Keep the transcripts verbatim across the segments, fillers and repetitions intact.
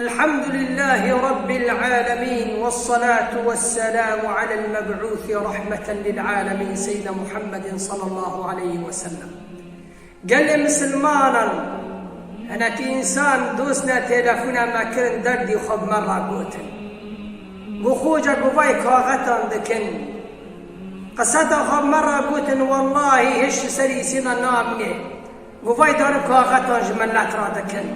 الحمد لله رب العالمين، والصلاة والسلام على المبعوث رحمة للعالمين، سيدنا محمد صلى الله عليه وسلم. Gelê misilmanan, hinekî însan dostne telefona me kirin, derdî xwe bi me re gotin. Got, Xoca, got, vay kaxetan dikin. Qiseta xwe bi me re gotin, wellahî hiç li ser îsîna namîne. Got, vay darin kaxetan ji milet re dikin.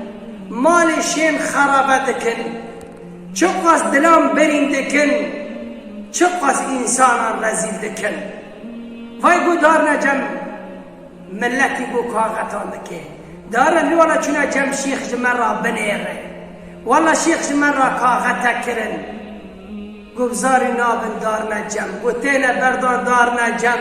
Malê şên xerabe dikin. Çiqas dilan birîn dikin. Çiqas însanan rezîl dikin. Vay, got, darine cem miletî, got, kaxetan dike. Darine, wela çûne cem şêx ji me re binêre. Wela şêx ji me re kaxete kirin. Got, zarî nabin, darine cem. Got, têne berdan, darine cem.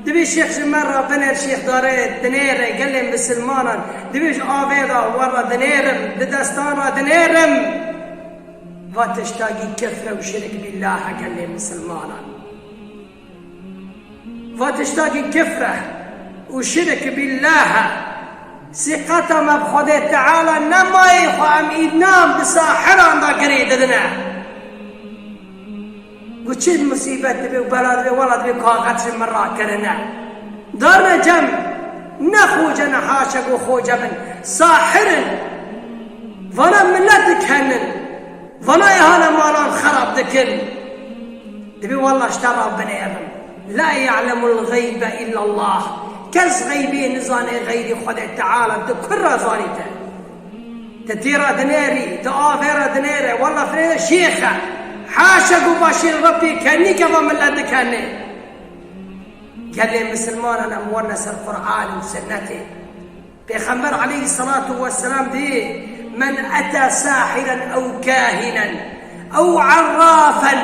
Dibê şêx ji me re binêr, şêx dare dinêre, gelê misilmanan. Dibê ji avê de we re dinêrim, di destan re dinêrim. Va tiştakî kifre û şirk billah e, gelê misilmanan. Va tiştakî kifre û şirk billah e. Sîqeta me bi Xwedê Teala nemayê, xwe em înan bi sahiran de girê didine. Got, çi musîbet dibe û bela dibe, wela dibe kaxet ji min rakirine. Darine cem, ne xoce ne haşa, got, xoce bin. Sahir in. Vana milet dikenin. Vana ê hane malan xerab dikin. Dibê wela ji te re binêrin. La ya'lemul gaybe illallah. Kes xeybê nizane xeyrî Xwedê Teala, tu kûr re zanî te. Te tê re dinêrî, tu avê re dinêre, wela firê şêx e. Haşa, got, va şêx re pê kenî ke va milet dikenê. Gelê misilmanan, em werine ser Qur'an û Sunnetê. Pêxember aleyhisselatu vesselam dê, "Men ete sahiren ew kahinen ew arrafen",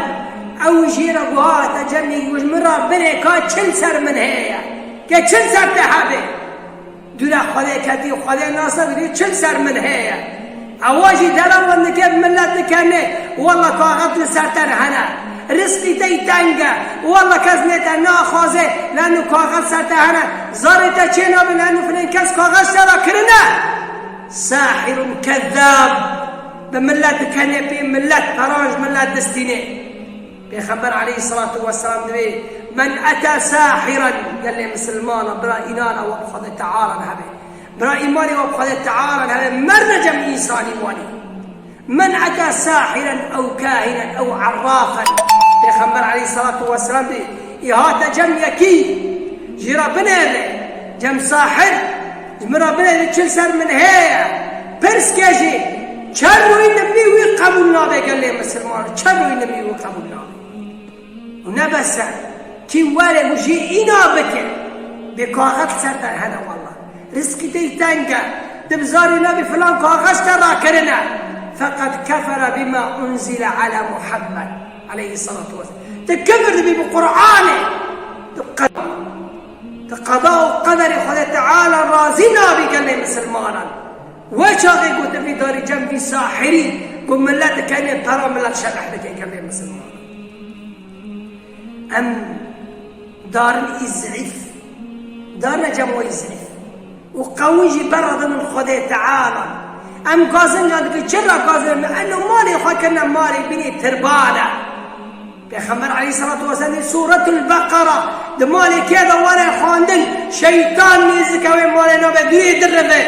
ew jê re guhate cemî, got, "Min re binê ka çil ser min heye, ke çil ser te hebe." Dûre Xwedê ketî, Xwedê nase dibî çil ser min heye. Ewa jî dera wan dike, milet dikene, wela kaxet li ser te hene. Rizqî te teng e. Wela kes nê te naxwaze, leno kaxet ser te hene. Zarê te çê nabe, leno filan kes kaxet ji te re kirine. Sahirun kezzab. Bi milet dikene pê, milet peran ji milet distîne. Pêxember aleyhisselatu vesselam dibê, "Men ete sahiren", gelê misilmana, bira înan e, we bi Xwedê Teala hebe. Bira îmanê we bi Xwedê Teala hebe, merne cem însanî wanî. "Men ete sahiren ew kahinen ew arrafen." Pêxember aleyhisselatu vesselam dibê, î hate cem yekî, jê re binêre, cem sahir, ji min re binêre, çil ser min heye. Pirs ke jê, çer rûyî nimî wî qebûl nabe, gelê misilman, çer rûyî nimî wî qebûl nabe. Û ne bes e, kî were û jê îna bike, bê kaxet ser te hene wela. Rizqî te teng e, tu bi zarî nabî filan kaxet te rakirine. Feqet kefere bima unzile ala Muhammed aleyhisselatu vesselam. Tu kifir dibî bi Qur'anê. Tu qe-, tu qeda û qederê Xwedê Teala razî nabî, gelê misilmanan. Wê çaxê gotin vî darî cem vî sahirî, ku milet dikenê pera, milet şereh dike, gelê misilmanan. Em darin î zîf, darine cem wê zîf. Û qewî jî beradin Xwedê Teala. Em gazinca dikin, çira gazinca? Eno malê xwe kirine malê bînî tirbane. Pêxember aleyhisselatu vesselam dê Sûretul Beqara di malê kê de were xwendin, şeytan nêzik e wê malê nabe, dûrê dirive.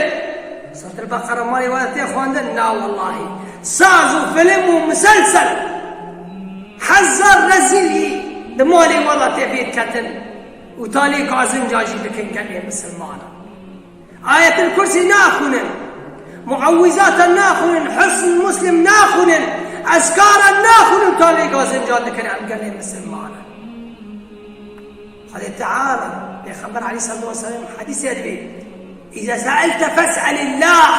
Sûretul Beqara malê we tê xwendin? Na wellahî. Saz û film û miselsel. Hezar rezîlî di malê we de tê vêr ketin. Û talê gazinca jî dikin gelê misilmanan. Ayetil Kursî naxwînin. Muawwizata naxwînin. Hisn Muslim naxwînin. Ezkara naxwînin, talê gazinca dikin em gelê misilmanan. Xwedê Teala, Pêxember aleyhisselatu vesselam hedîsê dibê, "Îza se'elte fes'elillah."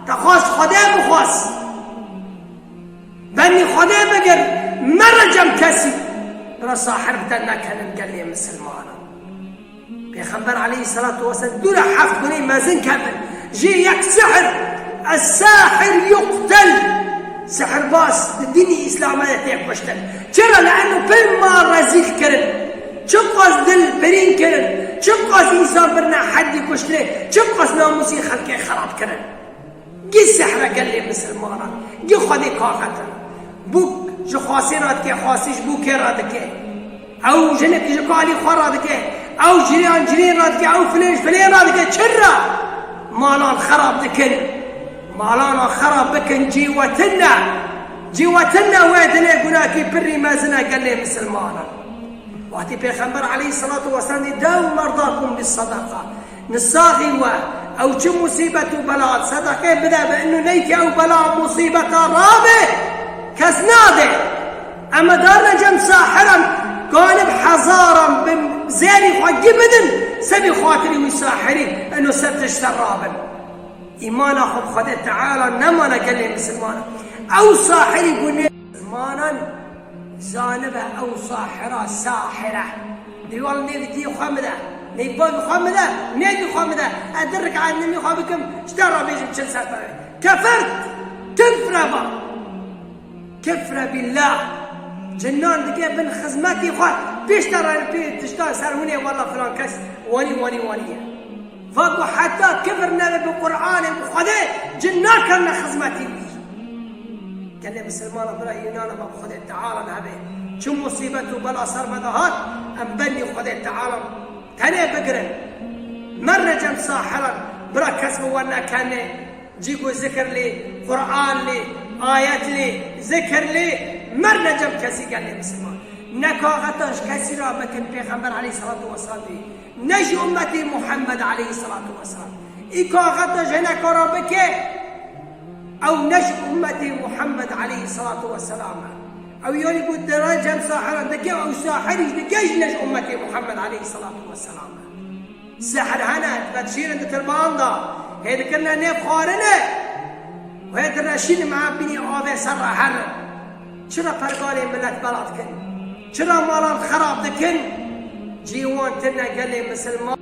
Te xwest Xwedê bixwest. Benî Xwedê bigir, mere cem kesî. Bira sahir bi te nekenin gelê misilmanan. Pêxember aleyhisselatu vesselam dûre heft gunê mezin kevin. Jê yek sihir. Es-sahir yuqtel. Sihirbaz di dînî Îslamê de tê kuştin. Çira? Li eno pil ma rezîl kirin. Çiqas dil birîn kirin. Çiqas însan birine heddî kuştinê. Çiqas namûsî xelkê xerab kirin. Gî sehre gelê misilmanan, gî xwedê kaxetin. Bûk ji xwasê re dike, xwasî ji bûkê re dike. Ew jinik ji kalî xwe re dike. Ew ciriyan cirîn re dike, ew filên ji filên re dike. Çi re? Malan xerab dikin. Malana xerab bikin, cî we tune. Cî we tune wê dilê gunakî pirî mezin e gelê misilmanan. Wextî Pêxember aleyhisselatu vesselam dî, "Dew merdakum bis sadaqa." Nisaxî we, ew çi musîbet û bela hat, sedeqê bide, bi inu neytî ew bela musîbeta rabe, kes nade. Eme darine cem sahiran, ganib hezaran bi zêrî xwe gî bidin, sebî xatirî wî sahirî, inu ser tişt ser rabin. Îmana xwe bi Xwedê Teala nemane gelê misilmanan. Ew sahirî bûne misilmanan. Zanibe ew sahira sahire. Dê wal nêvî diyê xwe min de, nêvî bavî xwe min de, nêvî xwe min de. Ez du rik'at nimî xwe bikim, ji te re bêjim çil ser tevê. Kefert! Kifre ba! Kifre billah! Cinnan dike bin xizmetî xwe, pêş te re pê tiştan ser hûnê wala filan kes wanî, wanî, wanî ye. Va ku heta kifir nebe bi Qur'anê, bi Xwedê, cin nakarine xizmetî wî. Gelê misilmana bira Yunana me bi Xwedê Teala nebe. Çi musîbet û bela ser me de hat, em bendî Xwedê Teala tenê bigirin. Merine cem sahiran, bira kes bi we nekene. Cî ku zikir lê, Qur'an lê, ayet lê, zikir lê, merine cem kesî gelê misilman. Ne kaxeta ji kesî re bikin, Pêxember aleyhisselatu vesselam dî. Ne ji ummetê Muhammed aleyhisselatu vesselam. Î kaxeta ji hineka re bike, ew ne ji ummetê Muhammed aleyhisselatu vesselam e. Ew yanî ku dere cem sahiran dike, ew sahirî jî dike jî ne ji ummetê Muhammed aleyhisselatu vesselam e. Sihir hene, dibe dişîrin di tirban de, hê dikirine nêv xwarine. Wê direşîn me bînî avê ser re herin. Çira pergalê millet bela dikin? Çira malan xerab dikin? Cî wan tune gelê misilman.